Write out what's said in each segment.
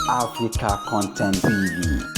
Africa Content TV.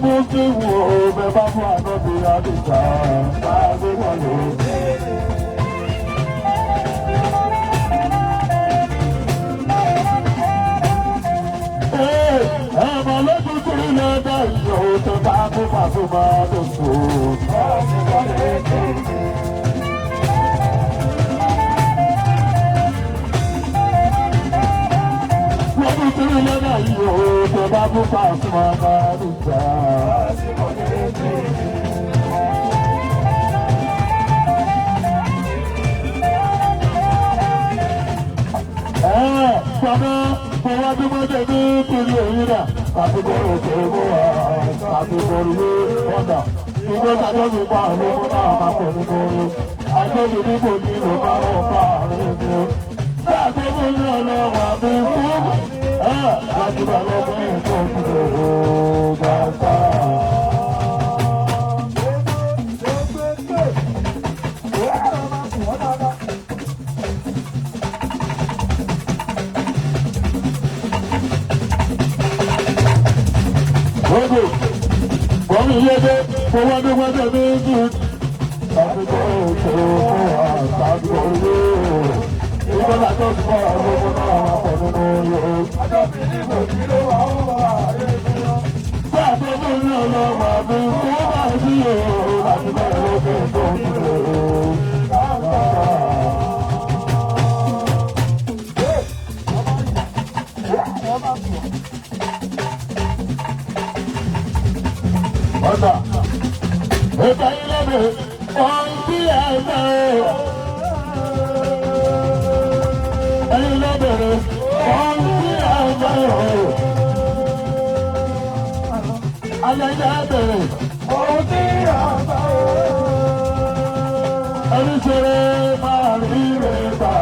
mú kí wò ó bẹ bá fún ànábì àdìgbà bá gbé wọn lò. Ẹ̀mọ̀ lójú kúrú lọ́dọ̀ ìyọ̀ tó bá kó Pasuma tó sùn. Lójú kúrú lọ́dọ̀ ìyọ̀ tó bá kó Pasuma tó sùn. Bàbá mo wá bí wọ́n jẹ́ ní kiri èyí rà. Kàtíkọ̀rọ̀ tó mú wa, kàtíkọ̀rọ̀ lé ọ̀dà. Ìgbé tàjọ́ mi pa àwọn ọmọ náà máa pọ̀ ní koro. Àjọ́bí ní kò ní ló bá wọn pa àárín mi. Bá a tó mú ní ọlọ́wà mi fún. Láti bá lọ́kùn ètò ìdòwò gbàgbà. Gbogbo bọ́ọ̀lù yẹ́dẹ́ mo wá ní wájú mi ní. Àfikún ètò àtàkùn orí. Ìgbọ́dọ̀ tó ti bọ̀ àwọn ọmọ náà wà pọ̀ nínú orí. Bá a tó mú ní ọlọ́wà mi kó bá sí o láti bá ẹ̀rọ tó ń tó ń lò ó. Ọ̀dà ìgbà yín lẹ́nu ohun tí ẹ fẹ́. Ẹyin lẹ́bẹ̀rẹ̀ ohun tí ẹ fẹ́. Ayẹyẹ bẹ̀rẹ̀ ohun tí ẹ fẹ́. Ẹni ṣeré máa rí rẹ̀ gbà.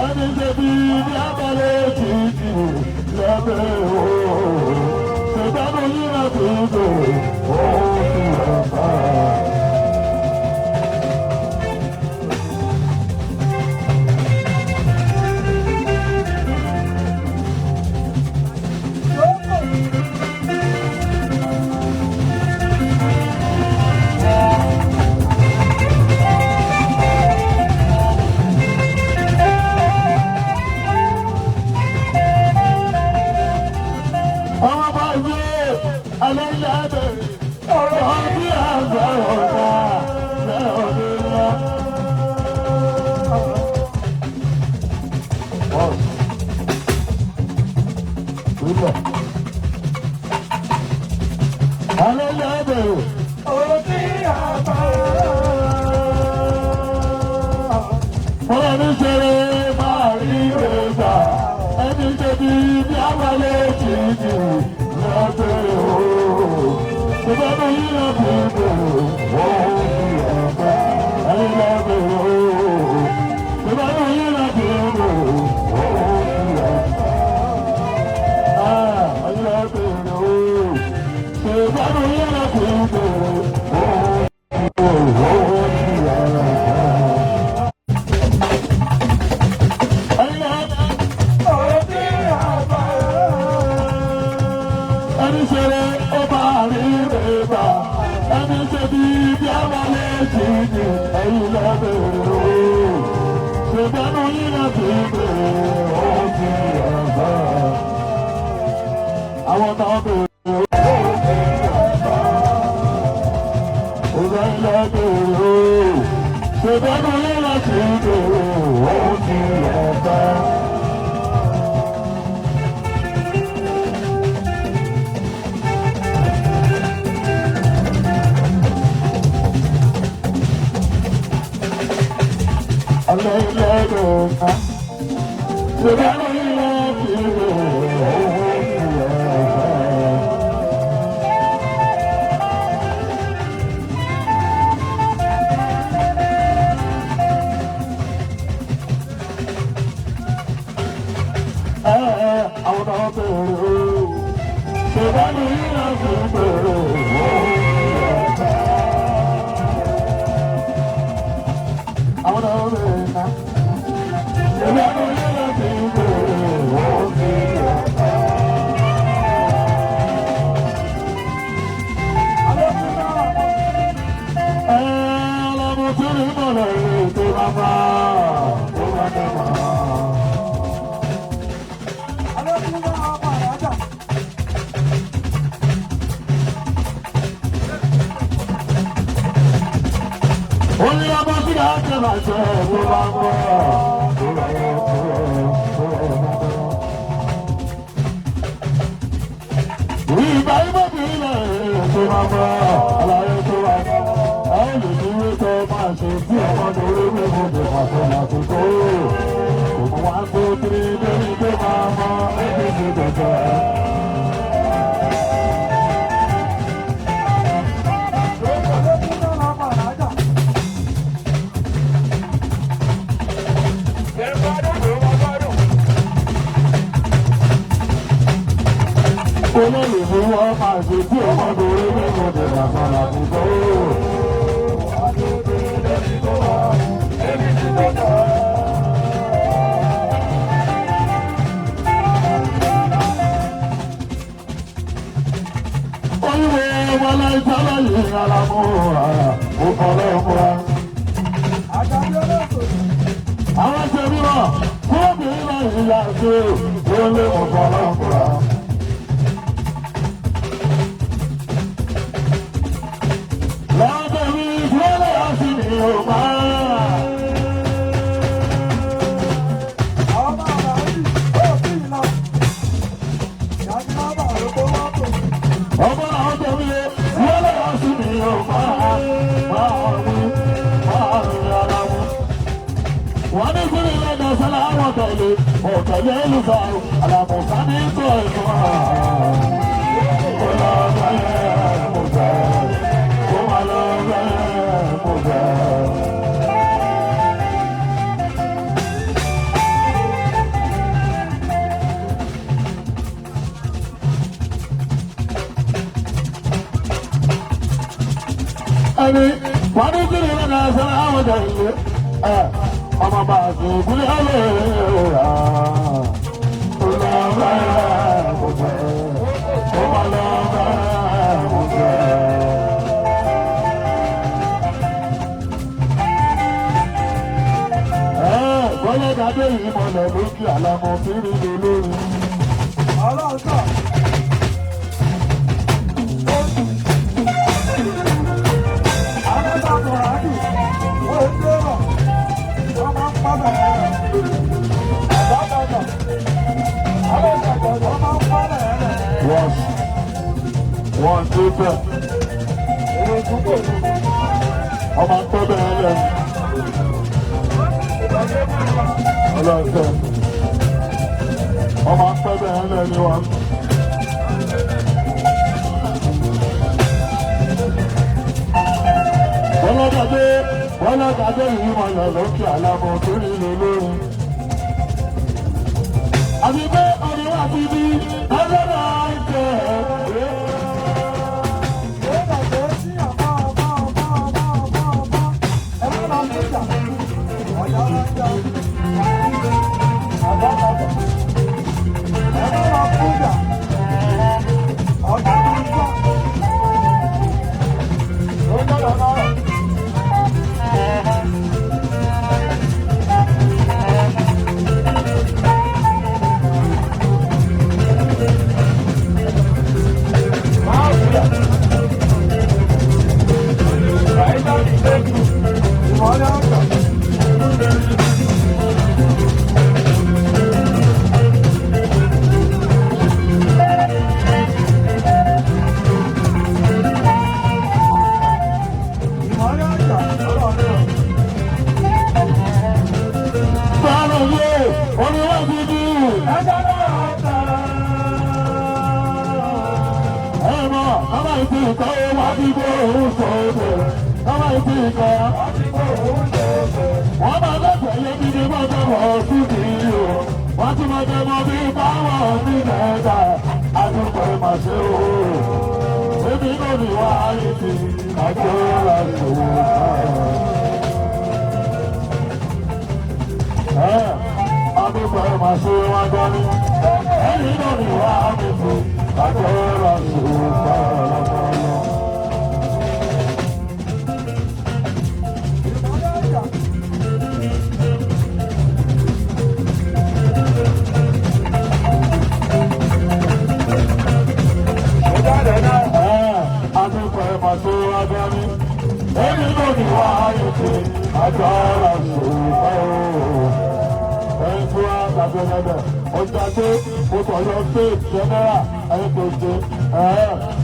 Ẹni ṣe bí ní abẹ́lé títì lẹ́bẹ̀rẹ̀ o. Ṣègbọ́n yín náà ti dùn ohun tí ẹ fẹ́. Ọmọ bá yé alẹ́ bẹ̀rẹ̀ ọ̀rọ̀ bí àgbà ọ̀gá lẹ́ọ̀dẹ́ lọ. Alẹ́ bẹ̀rẹ̀ ọ̀rọ̀ bí àgbà ọ̀gá. Ẹni ṣeré máa rí rẹ̀ gbà, ẹni ṣe bí bí àwọlé tìjì lọ́bẹ̀ o. Ìbámu yìí lọ bí bèrè, òun fi ẹ̀fẹ́, ẹni lọ́bẹ̀ o. Ìbámu yìí lọ bí bèrè, òun fi ẹ̀fẹ́. Ẹni lọ́bẹ̀ o. Ìbámu yìí lọ bí bèrè, òun fi ẹ̀fẹ́. Ẹni ṣeré ó bá rí rẹ̀ gbà, ẹni ṣe bí bí àwọlé ti ní ẹ̀yìn lọ́bẹ̀rẹ̀ o. Ṣèbẹ́nu yín náà ti bèrè ó ti ẹ̀fẹ́. Àwọn náà bèrè ó ti ẹ̀fẹ́. Òṣèlú lọ́bẹ̀rẹ̀ o. Ṣèbẹ́nu yín náà ti bèrè ó ti ẹ̀fẹ́. máa ṣe tó bá ń bọ̀. Ìgbà ìmọ̀bí ilẹ̀ tó máa bọ̀, àlàyé tó wà ní. Ẹ lè dúró tó máa ṣe tí ọmọ torí pé mo lè pàṣẹ lásìkò. Kò mú wá tó kiri lórí tó máa mọ ẹbí ti dọ̀tẹ̀. Olóòlù ni wọ́n máa ṣe tí ọmọ torí pé mo lè pàṣẹ lásìkò. Olúwo wọlé ìtọ́lá yìí alámúra, ó kọ́ lọ́múra. Àwọn ṣe mímọ̀ fún obìnrin náà ìyá ṣe ó lé ọ̀pọ̀ lọ́múra. Lọ́dọ̀ mi ìfúnlẹ̀ ọ̀sìn ni ó máa. Ọmọ àwọn tẹ̀mí lé wọlé ọ̀sìn ni ó máa. Máa wí máa rí ara wọn. Wọ́n ní kúrò lọ́dọ̀ sọ́lá àwọn tẹ̀lé ọ̀tẹ̀lé ìlúfà àlàmùsá ní kò ẹ̀kọ́. Kó lọ bẹ́ẹ̀ mo bẹ̀, kó má lọ bẹ́ẹ̀ mo bẹ̀. Ẹni wọ́n ní kúrò lọ́dọ̀ sọ́lá àwọn tẹ̀lé ẹ̀ ọmọ bá a sùn kúlẹ̀ ọ̀lẹ́ rà. Kó lọ bẹ́ẹ̀ mo bẹ̀, kó má lọ bẹ́ẹ̀ mo bẹ̀. Bọ́lá dàdé ìmọ̀lẹ̀ lókè àlàmọ̀ kiri lórí. One, one, two, three. Ọmọ tó bẹ̀rẹ̀ lẹ̀. Ọlọ́sẹ̀. Ọmọ tó bẹ̀rẹ̀ lẹ̀ ni wọn. Bọ́lá dàdé, Bọ́lá dàdé ìmọ̀lẹ̀ lókè àlàmọ̀ kiri lórí. Àti pé ọ̀rẹ́ wa ti di ọlọ́rọ̀ àìsẹ̀. Báwo ni orin wá ti di? Ẹ mọ̀, kábà ìtì ìkọ́ wá ti gbó òun sọ̀rọ̀. Kábà ìtì ìkọ́. Wọ́n máa lọ́sẹ̀ yé gidi bọ́jọ́ wọ̀ sí mi o. Wọ́n tún máa jẹ́ mọ́ bí báwọn ní mẹ́ta. Àdúgbò máa ṣe o. Èmi náà ni wàá rí ti àjọ láti wò. Adúgbò máa ṣe wá gbọ́rí. Ẹ̀yìn náà ni wà á mi fún àjọyọ̀ ṣòwò lọ́wọ́. Adúgbò máa ṣe wá gbọ́rí. Ẹ̀yìn náà ni wà á mi fún àjọyọ̀ àgbẹ̀lẹ̀bẹ̀ ọjà tó mọ́tò state general ayékòjé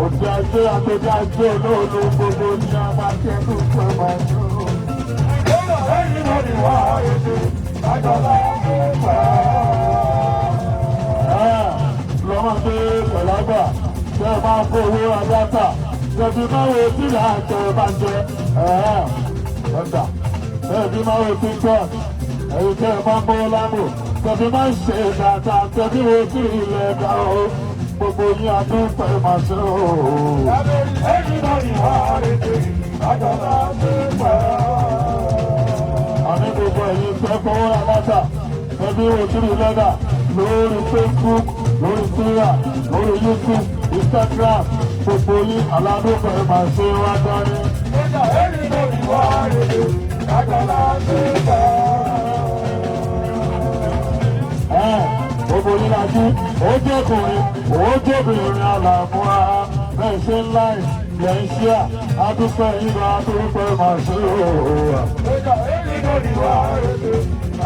òjì ajé àtòjì ajé olóòlù gbogbo ní a máa kí ẹnu pé máa ń lò. Ẹ̀yin ló ní wá èdè àjọlá pípẹ́. Lọ́mọ pé pẹ̀lágbà tẹ́ ẹ máa kó owó adáta tẹ̀bí máa wo tí ìyá àtẹ bá jẹ ọ̀dà tẹ̀bí máa wo tiktok ẹ̀yìn tẹ́ ẹ máa ń bọ́ lámò tẹ̀bí máa ń ṣe dáadáa tẹ̀bí wo tí ilẹ̀ dá o gbogbo yín adúpẹ́ máa ṣe o. Ẹ̀yin ló ní wá èdè àjọlá pípẹ́. Àní gbogbo ẹ̀yin tẹ́ fọwọ́ aláta tẹ̀bí wo tí ilẹ̀ dá lórí Facebook, lórí Twitter, lórí YouTube, Instagram, gbogbo yín aládùúgbò máa ṣe wá dání. Ẹ̀yin ló ní wá èdè àjọlá pípẹ́. Gbogbo yín la jí, ó jẹ́kùnrin, ó jẹ́bìnrin àlàmúra, bẹ́ẹ̀ ṣe ń láì lẹ́ ń ṣíà, adúpẹ́ yín lọ adúpẹ́ máa ṣe òòrùn. Ẹ̀yin ló ní wá èdè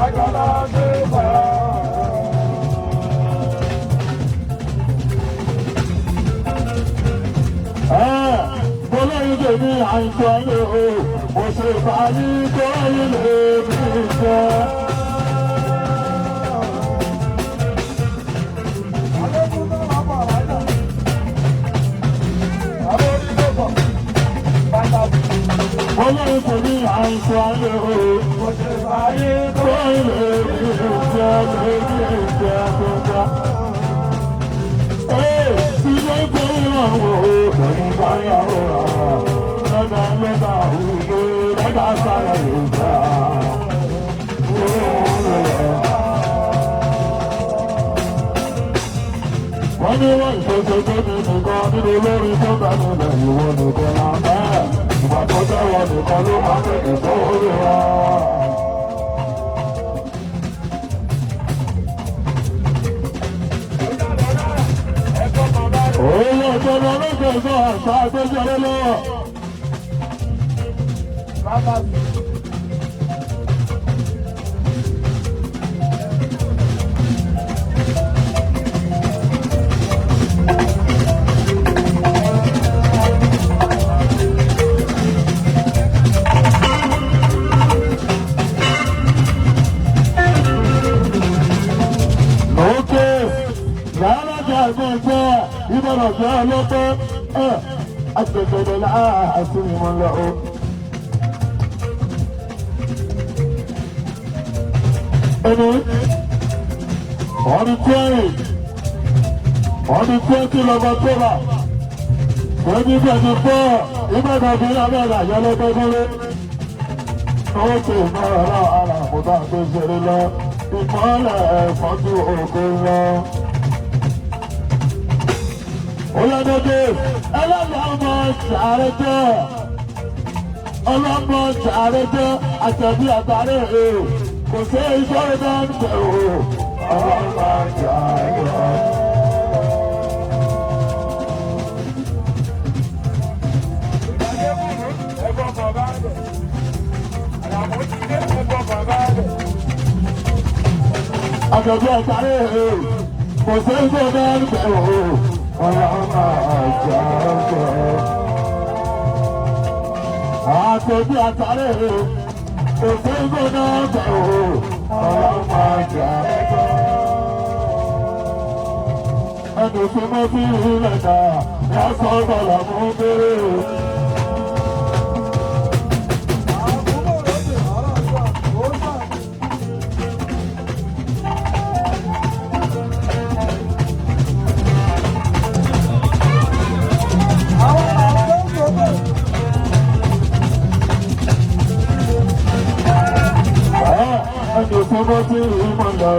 àjọlá pípẹ́. Mo lóyún tèmi àìsàn ayé o, mo ṣe ìbáyé tó ilé mi jẹ́. Mo lóyún tèmi àìsàn ayé o, mo ṣe ìbáyé tó ilé mi jẹ́ mi jẹ́ tó jẹ́. Ilé ìgbé ìrànwọ́ lórí báyàwó lọ́dà lọ́dà òwe lọ́dà sára ìgbà. Wọ́n ní wọ́n ìṣoṣo tó ní nìkan nínú olórin tó bá nílẹ̀ ìwọ nìkan lábẹ́. Ìgbà tó jẹ́wọ́ nìkan ló máa ń tètè tó orí wa. Òun ọ̀jọ̀gbọ́n olóògbé àṣà àgbéjọrẹ́ lọ́wọ́. Òkè yàrá àgbẹ̀jẹ̀ ìbọ̀rọ̀ jẹ́ ọlọ́pẹ́ ẹ̀ àgbẹ̀jẹ̀ láàásì ni mo lọ. Ẹni ọdún 20 ọdún 20 lọ́gbọ̀n tó bá 2024 ìbọ̀dọ̀ bí abẹ́rẹ́ àyọlọ́gbẹ́ dúró. Ó ti mọ̀rọ̀ ara àmúta tó ṣeré lọ ìmọ̀lẹ̀ ẹ̀fọ́jú òkú lọ. Olódodo ẹlọ́mọ ṣàrẹ́jọ́ ọlọ́mọ ṣàrẹ́jọ́ àtẹ̀bí àtàrẹ́ èrò kò sí iṣẹ́ iná ń tẹ̀ o. Ọlọ́mọ ṣàrẹ́jọ́. Àtẹ̀bí àtàrẹ́ èrò kò sí iṣẹ́ iná ń tẹ̀ o. Ọlọ́mọ ṣàrẹ́jọ́. Àtẹ̀bí àtàrẹ́ èrò kò sí iṣẹ́ iná ń tẹ̀ o. Ọlọ́mọ ṣàrẹ́jọ́. Ẹnu tí mo fi ilẹ̀ dà, yà sọ bọ̀lá mú bèrè. Ẹnu tí mo fi ìmọ̀ lọ.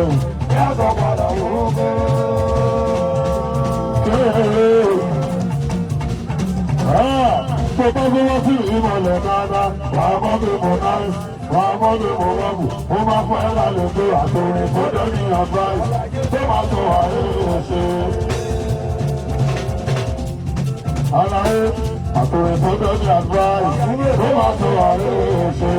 Tó bá fi wọ́n sí ìmọ̀lẹ̀ dáadáa, wà á mọ́ mi mọ̀ náà, wà á mọ́ mi mọ̀ wọ́n mù. Ó máa fún ẹ lálẹ́ pé àtòrin tó dé ní advice tó máa tó ààrẹ ṣe. Àlàyé àtòrin tó dé ní advice tó máa tó ààrẹ ṣe.